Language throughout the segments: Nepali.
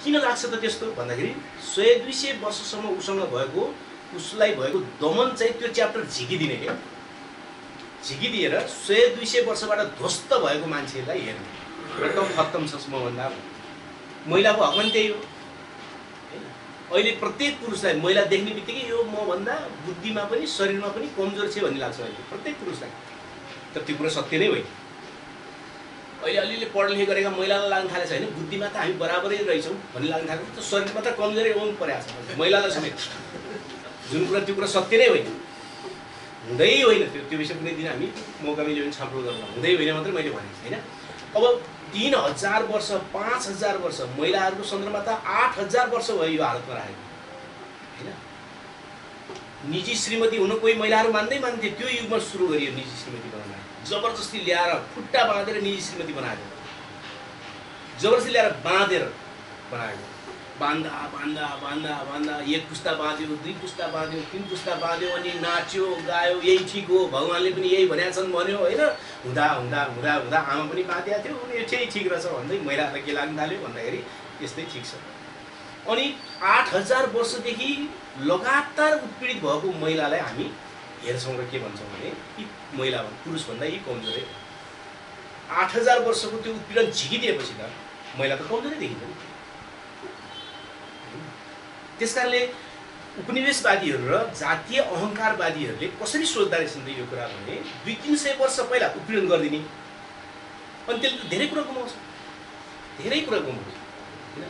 किन लाग्छ त त्यस्तो भन्दाखेरि 100-200 वर्षसम्म उसँग भएको उसलाई भएको दमन चाहिँ त्यो च्याप्टर झिकिदिने के झिकिदिएर 100-200 वर्षबाट ध्वस्त भएको मान्छेलाई हेर्ने एकदम खत्तम छ मभन्दा महिलाको हक पनि त्यही हो हैन अहिले प्रत्येक पुरुषलाई महिला देख्ने बित्तिकै यो मभन्दा बुद्धिमा पनि शरीरमा पनि कमजोर छ भन्ने लाग्छ अहिले प्रत्येक पुरुषलाई तर त्यो कुरा सत्य नै होइन अहिले अलिअलि पढलेखे गरेका महिलालाई लाग्न थालेछ हैन बुद्धिमा त हामी बराबरै रहेछौँ भन्ने लाग्न थालेको त शरीरमा त कमजोरी आउनु परेको छ महिलालाई समेत जुन कुरा त्यो कुरा सत्य नै होइन हुँदै होइन त्यो विषय कुनै दिन हामी मौका मिल्यो भने छलफल गरौँ हुँदै होइन मात्रै मैले भनेको हैन अब 3000 वर्ष 5000 वर्ष महिलाहरूको सन्दर्भमा त 8000 वर्ष भयो यो हालतमा राखेको हैन निजी श्रीमती हुन कोही महिलाहरू मान्थे त्यो युगमा सुरु गरियो निजी श्रीमती बनाउन जबरजस्ती ल्याएर खुट्टा बाँधेर निजी श्रीमती बनाएको जबरजस्ती ल्याएर बाँधेर बनाएको बाँधा बाँधा बाँधा बाँधा एक पुस्ता बाँध्यो 2 पुस्ता बाँध्यो 3 पुस्ता बाँध्यो अनि नाच्यो गायो यही ठिक हो भगवानले पनि यही भनेका छन् भन्यो हैन हुँदा हुँदा हुँदा हुँदा आमा पनि बाँधेको थियो अनि यो चाहिँ ठिक रहेछ भन्दै महिलालाई के लाग्न थाल्यो भन्दाखेरि यस्तै ठिक छ अनि 8000 वर्षदेखि लगातार उत्पीडित भएको महिलालाई हामी हेर्छौँ र के भन्छौँ भने यी महिला पुरुष भन्दा यी कमजोरै 8000 वर्षको त्यो उत्पीडन झिकिदिएपछि त महिला त कमजोरै देखिन्छ नि त्यसकारणले उपनिवेशवादीहरू र जातीय अहङ्कारवादीहरूले कसरी सोच्दा रहेछन् यो कुरा भने 200-300 वर्ष पहिला उत्पीडन गरिदिने अनि त्यसले धेरै कुरा गुमाउँछ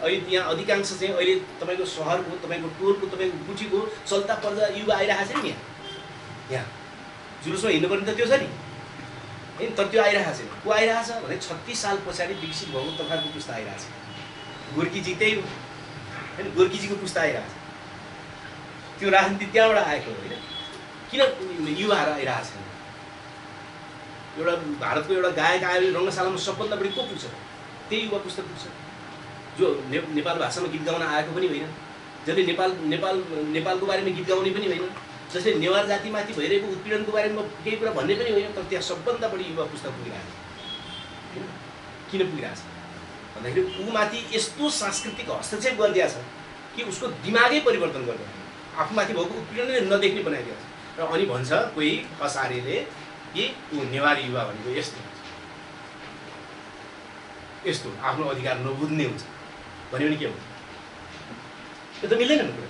अहिले यहाँ अधिकांश चाहिँ अहिले तपाईँको सहरको तपाईँको टोलको तपाईँको गुठीको चल्ता पर्दा युवा आइरहेको छ नि यहाँ जुलुसमा हिँड्नुपर्ने त त्यो छ नि होइन तर त्यो आइरहेको छैन को आइरहेको छ भने 36 साल पछाडि विकसित भएको तपाईँको पुस्ता आइरहेको छ गोर्खीजी त्यही हो हैन गोर्खीजीको पुस्ता आइरहेको छ त्यो राजनीति त्यहाँबाट आएको होइन किन युवाहरू आइरहेको छैन एउटा भारतको एउटा गायक आयो रङ्गशालामा सबभन्दा बढी को पुग्छ त्यही युवा पुस्ता पुग्छ जो नेपाल भाषामा गीत गाउन आएको पनि होइन जसले नेपालको बारेमा गीत गाउने पनि होइन जसले नेवार जातिमाथि भइरहेको उत्पीडनको बारेमा केही कुरा भन्ने पनि होइन तर त्यहाँ सबभन्दा बढी युवा पुस्ता पुगिरहेको होइन किन पुगिरहेको छ भन्दाखेरि ऊमाथि यस्तो सांस्कृतिक हस्तक्षेप गरिदिएको छ कि उसको दिमागै परिवर्तन गर्दैन आफूमाथि भएको उत्पीडनले नदेख्ने बनाइदिएको छ र अनि भन्छ कोही खसारेले कि ऊ नेवारी युवा भनेको यस्तो आफ्नो अधिकार नबुझ्ने हुन्छ भन्यो भने के हुन्छ त्यो त मिल्दैन नि कुरा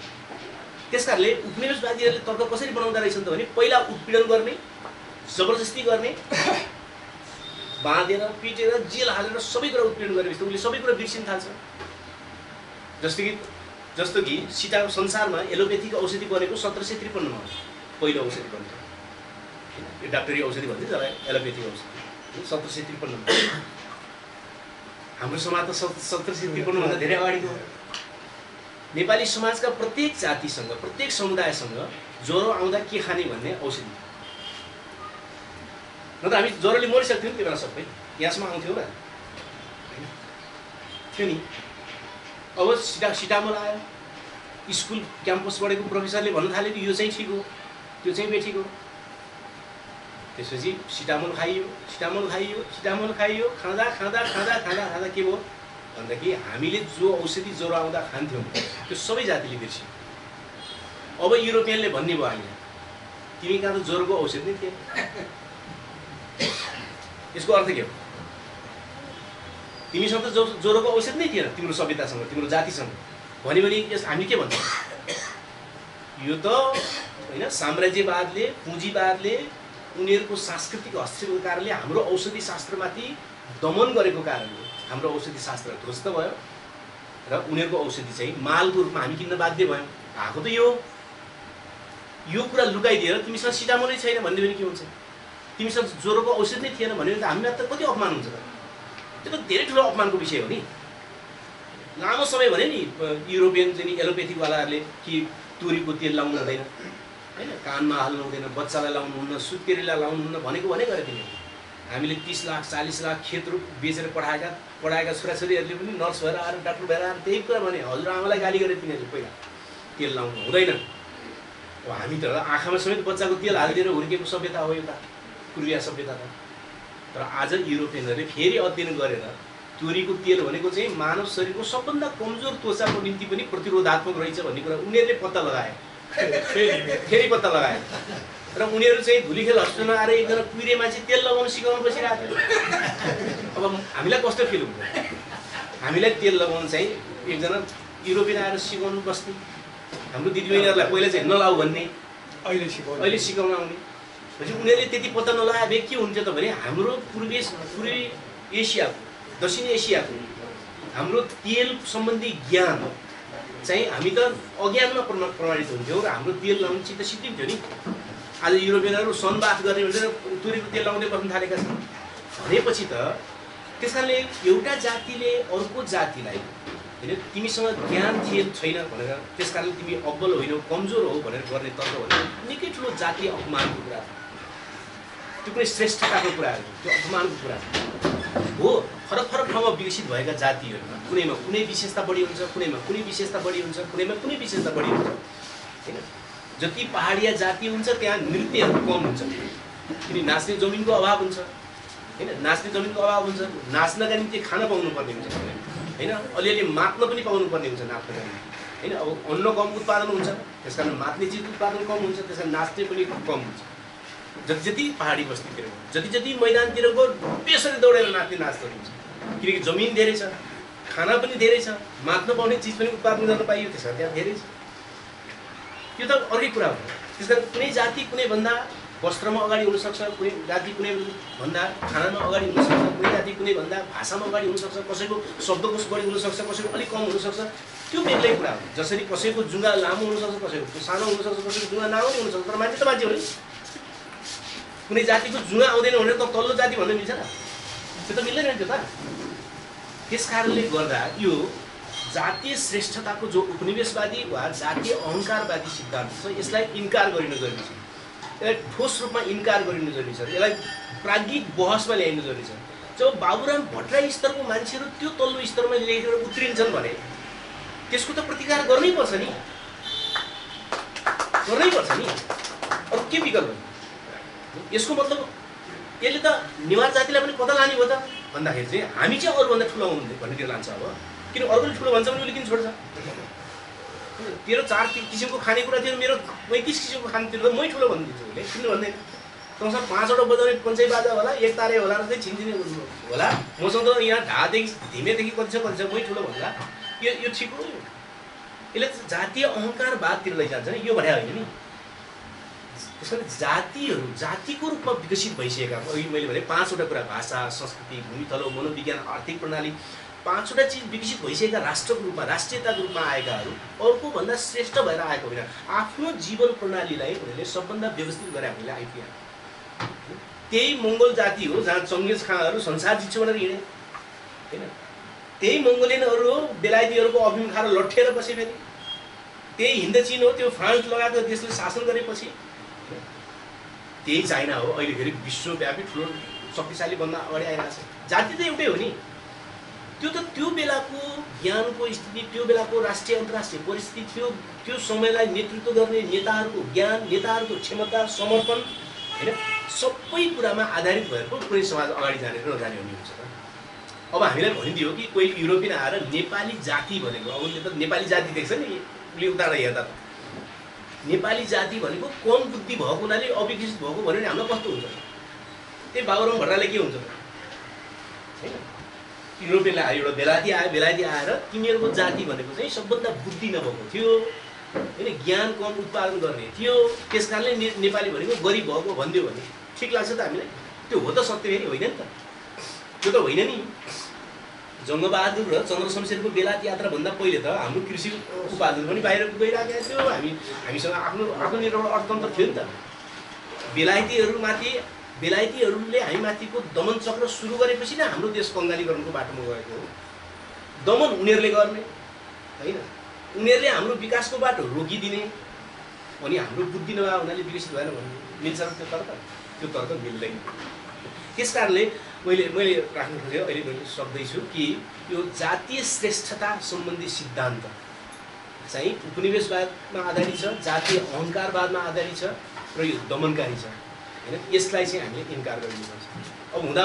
त्यसकारणले उपनिवेशवादीहरूले तर्क कसरी बनाउँदा रहेछन् त भने पहिला उत्पीडन गर्ने जबरजस्ती गर्ने बाँधेर पिटेर जेल हालेर सबै कुरा उत्पीडन गरेपछि त उसले सबै कुरा बिर्सिन थाल्छ जस्तो कि संसारमा एलोपेथीको औषधि बनेको 1753 मा पहिलो औषधि बन्छ हैन यो डाक्टरी औषधि भन्छ जरा एलोपेथी औषधि 1753 मा हाम्रो समाज त 1753 भन्दा धेरै अगाडिको नेपाली समाजका प्रत्येक जातिसँग प्रत्येक समुदायसँग ज्वरो आउँदा के खाने भन्ने औषधि न त हामी ज्वरोले मरिसक्थ्यौँ त्यो बेला सबै यहाँसम्म आउँथ्यौँ र थियो नि अब सिटामोल आयो स्कुल क्याम्पस पढेको प्रोफेसरले भन्न थाल्यो कि यो चाहिँ ठिक हो त्यो चाहिँ बेठिक हो त्यसपछि सिटामोल खाइयो खाँदा के भयो भन्दाखेरि हामीले जो औषधि ज्वरो आउँदा खान्थ्यौँ त्यो सबै जातिले बिर्स्यो अब युरोपियनले भन्ने भयो अहिले तिमी कहाँ त ज्वरोको औषधि नै थिएन यसको अर्थ के हो तिमीसँग त ज्वरोको औषधि नै थिएन तिम्रो सभ्यतासँग तिम्रो जातिसँग भन्यो भने हामी के भन्छौँ यो त होइन साम्राज्यवादले पुँजीवादले उनीहरूको सांस्कृतिक हस्तक्षेपको कारणले हाम्रो औषधि शास्त्रमाथि दमन गरेको कारणले हाम्रो औषधि शास्त्र ध्वस्त भयो र उनीहरूको औषधि चाहिँ मालको रूपमा हामी किन्न बाध्य भयौँ भएको त यो कुरा लुकाइदिएर तिमीसँग सिटामोलै छैन भन्यो भने के हुन्छ तिमीसँग ज्वरोको औषधि नै थिएन भन्यो भने त हामीलाई त कति अपमान हुन्छ त त्यो त धेरै ठुलो अपमानको विषय हो नि लामो समय भने नि युरोपियन चाहिँ एलोपेथीवालाहरूले कि तोरीको तेल लाउनु हुँदैन हैन कानमा हाल्नु हुँदैन बच्चालाई लाउनु हुन्न सुत्केरीलाई लाउनु हुन्न भनेको गरे तिनीहरूले हामीले 30 लाख 40 लाख खेतहरू बेचेर पढाएका छोराछोरीहरूले पनि नर्स भएर आएर डाक्टर भएर आएर त्यही कुरा भने हजुरआमालाई गाली गरे तिनीहरूले पहिला तेल लाउनु हुँदैन अब हामी त आँखामा समेत बच्चाको तेल हालिदिएर हुर्केको सभ्यता हो एउटा पूर्वीय सभ्यता त तर आज युरोपियनहरूले फेरि अध्ययन गरेर तोरीको तेल भनेको चाहिँ मानव शरीरको सबभन्दा कमजोर त्वचाको निम्ति पनि प्रतिरोधात्मक रहेछ भन्ने कुरा उनीहरूले पत्ता लगाए। फेरि पत्ता लगाए र उनीहरू चाहिँ धुलीखेल हस्पिटलमा आएर एकजना कुहिरे मान्छे तेल लगाउन सिकाउनु बसिरहेको थियो। अब हामीलाई कस्तो फिल हुन्छ? हामीलाई तेल लगाउन चाहिँ एकजना युरोपियन आएर सिकाउनु बस्ने, हाम्रो दिदीबहिनीहरूलाई पहिला चाहिँ नलाऊ भन्ने, अहिले सिकाउन आउने। पछि उनीहरूले त्यति पत्ता नलाए भए के हुन्थ्यो त भने हाम्रो पूर्वी एसियाको, दक्षिण एसियाको हाम्रो तेल सम्बन्धी ज्ञान चाहिँ हामी त अज्ञानमा प्रमाणित हुन्थ्यौँ र हाम्रो तेल लाउनु चित्त सिद्धिन्थ्यो नि। आज युरोपियनहरू सनबाथ गर्ने भनेर तोरीको तेल लाउँदै बस्न थालेका छन् भनेपछि त त्यस कारणले एउटा जातिले अर्को जातिलाई होइन तिमीसँग ज्ञान छैन भनेर त्यस कारणले तिमी अब्बल होइनौ कमजोर हौ भनेर गर्ने तर्क भनेर निकै ठुलो जातीय अपमानको कुरा त्यो कुनै श्रेष्ठताको कुरा हो, त्यो अपमानको कुरा हो। फरक फरक ठाउँमा विकसित भएका जातिहरूमा कुनैमा कुनै विशेषता बढी हुन्छ, कुनैमा कुनै विशेषता बढी हुन्छ, कुनैमा कुनै विशेषता बढी हुन्छ होइन। जति पहाडिया जाति हुन्छ त्यहाँ नृत्यहरू कम हुन्छ किन नाच्ने जमिनको अभाव हुन्छ होइन, नाच्ने जमिनको अभाव हुन्छ, नाच्नका निम्ति खान पाउनुपर्ने हुन्छ होइन, अलिअलि मात्न पनि पाउनुपर्ने हुन्छ नाच्नका निम्ति होइन। अब अन्न कम उत्पादन हुन्छ त्यस कारण मात्ने चिज उत्पादन कम हुन्छ, त्यस कारण नाच्ने पनि कम हुन्छ। जति जति पहाडी बस्तीतिर जति जति मैदानतिर गयो त्यसरी दौडेर नाच्ने नाच्दो हुन्छ किनकि जमिन धेरै छ, खाना पनि धेरै छ, मात्न पाउने चिज पनि उत्पादन गर्न पाइयो, त्यस कारण त्यहाँ धेरै छ। त्यो त अर्कै कुरा हो। त्यस कारण कुनै जाति कुनै भन्दा वस्त्रमा अगाडि हुनसक्छ, कुनै जाति कुनै भन्दा खानामा अगाडि हुनसक्छ, कुनै जाति कुनै भन्दा भाषामा अगाडि हुनसक्छ, कसैको शब्दकोश बढी हुनसक्छ, कसैको अलिक कम हुनसक्छ, त्यो बेग्लै कुरा हो। जसरी कसैको जुङ्गा लामो हुनसक्छ, कसैको सानो हुनसक्छ, कसैको जुङ्गा नानो हुनसक्छ, तर मान्छे त मान्छे हो नि। कुनै जातिको जुङ्गा आउँदैन भनेर त तल्लो जाति भन्न मिल्छ र? त्यो त मिल्दैन नि त्यो त। त्यस कारणले गर्दा यो जातीय श्रेष्ठताको जो उपनिवेशवादी वा जातीय अहङ्कारवादी सिद्धान्त छ यसलाई इन्कार गरिनु जरुरी छ, यसलाई ठोस रूपमा इन्कार गरिनु जरुरी छ, यसलाई प्राज्ञिक बहसमा ल्याइनु जरुरी छ। जब बाबुराम भट्टराई स्तरको मान्छेहरू त्यो तल्लो स्तरमा लेखेर उत्रिन्छन् भने त्यसको त प्रतिकार गर्नै पर्छ नि, गर्नै पर्छ नि, अरू के विकल्प? यसको मतलब यसले त नेवार जातिलाई पनि कता लाने भयो त भन्दाखेरि चाहिँ हामी चाहिँ अरूभन्दा ठुलो हुनु भन्नेतिर लान्छ। अब किन अरूले ठुलो भन्छ भने उसले किन छोड्छ? तेरो 4 किसिमको खानेकुरा थियो, मेरो 35 किसिमको खाने थियो, मै ठुलो भनिदिन्छु उसले, किन भन्दैन? तँसँग 5वटा बजाउने पञ्चाइ बाजा होला, एक तारे होला र चाहिँ छिनछिने होला, मसँग त यहाँ ढादेखि धिमेदेखि कति छ मै ठुलो भन्ला, यो ठिक हो? यसले जातीय अहङ्कारवादतिर लैजान्छ नि, यो भने होइन नि। त्यसकारण जातिहरू जातिको रूपमा विकसित भइसकेका, अघि मैले भने 5वटा कुरा, भाषा, संस्कृति, भूमितलो, मनोविज्ञान, आर्थिक प्रणाली, 5वटा चिज विकसित भइसकेका राष्ट्रको रूपमा, राष्ट्रियताको रूपमा आएकाहरू अर्को भन्दा श्रेष्ठ भएर आएको होइन। आफ्नो जीवन प्रणालीलाई उनीहरूले सबभन्दा व्यवस्थित गरे हामीले आइपुग्यो। त्यही मङ्गोल जाति हो जहाँ चङ्गेज खाँहरू संसार जित्छु भनेर हिँडे होइन, त्यही मङ्गोलियनहरू हो बेलायतीहरूको अफिम खाएर लट्ठेर बसे, फेरि त्यही हिन्द चीन हो त्यो फ्रान्स लगाएको देशले शासन गरेपछि, त्यही चाइना हो अहिले फेरि विश्वव्यापी ठुलो शक्तिशाली बन्न अगाडि आइरहेको छ। जाति त एउटै हो नि। त्यो बेलाको ज्ञानको स्थिति, त्यो बेलाको राष्ट्रिय अन्तर्राष्ट्रिय परिस्थिति थियो, त्यो समयलाई नेतृत्व गर्ने नेताहरूको ज्ञान, नेताहरूको क्षमता, समर्पण होइन सबै कुरामा आधारित भएको कुनै समाज अगाडि जाने र नजाने हुने हुन्छ। अब हामीलाई भनिदियो कि कोही युरोपियन आएर नेपाली जाति भनेको, अब उसले त नेपाली जाति देख्छ नि, उसले उताबाट हेर्दा नेपाली जाति भनेको कम बुद्धि भएको हुनाले अविकसित भएको भन्यो भने हामीलाई कस्तो हुन्छ? त्यही बाबुराम भट्टराईले के हुन्छ होइन, युरोपियनले आयो, एउटा बेलायती आएर तिमीहरूको जाति भनेको चाहिँ सबभन्दा बुद्धि नभएको थियो होइन, ज्ञान कम उत्पादन गर्ने थियो, त्यस कारणले नेपाली भनेको गरिब भएको भनिदियो भने ठिक लाग्छ त हामीलाई? त्यो हो त सत्य फेरि होइन नि त, त्यो त होइन नि। जङ्गबहादुर र चन्द्रशमशेरको बेलायत यात्राभन्दा पहिले त हाम्रो कृषि उत्पादन पनि बाहिर गइरहेको थियो, हामीसँग आफ्नो निर्भर अर्थतन्त्र थियो नि त। बेलायतीहरूले हामीमाथिको दमन चक्र सुरु गरेपछि नै हाम्रो देश कङ्गालीकरणको बाटोमा गएको हो। दमन उनीहरूले गर्ने होइन, उनीहरूले हाम्रो विकासको बाटो रोकिदिने, अनि हाम्रो बुद्धि नभए हुनाले विकसित भएन भन्ने मिल्छ र त्यो तर्क मिल्दैन। त्यस कारणले मैले राख्नु खोजेँ, अहिले मैले सक्दैछु कि यो जातीय श्रेष्ठता सम्बन्धी सिद्धान्त चाहिँ उपनिवेशवादमा आधारित छ, जातीय अहङ्कारवादमा आधारित छ र यो दमनकारी छ होइन। यसलाई चाहिँ हामीले इन्कार गरिनुपर्छ। अब हुँदा